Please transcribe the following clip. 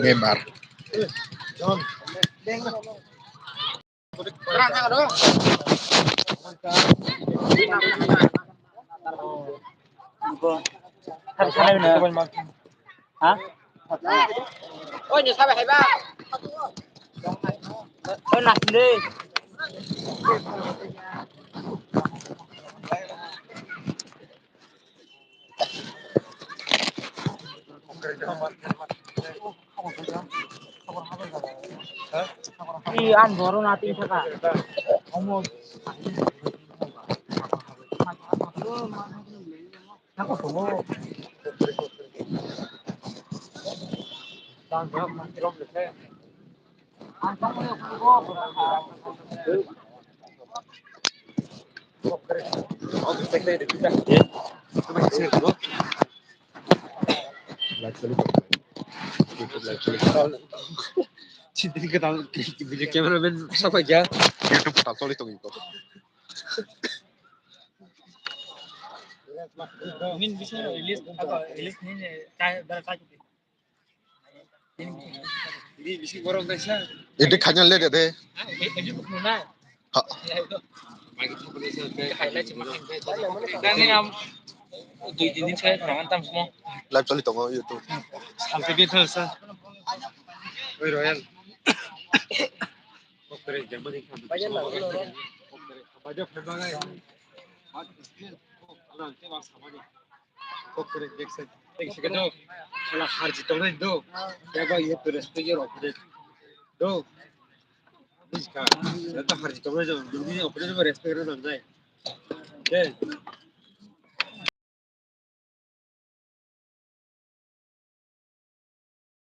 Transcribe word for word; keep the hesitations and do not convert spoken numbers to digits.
Member. Ha? Oi, ni sabe haiba. Oi, nasinde. Ih, an boro nating thaka. Omo. Nako tongo. Video cameraman sapai ya. YouTube ta toli tongo. Ini bisa release apa? Release ini kayak berapa? Ede khaina le de. Ha. Dui din din saya kurang antam semua. Live choli tongo YouTube. Sampai dia terus. Oi Royal. Baja na. Baja phai bagai. Kokore dekse, dekse ke do, sala harji tongnai do, yaba ye to respect your opponent do, buska, yata harji tongnai do, duni opponent ba respect rw nangnai, de,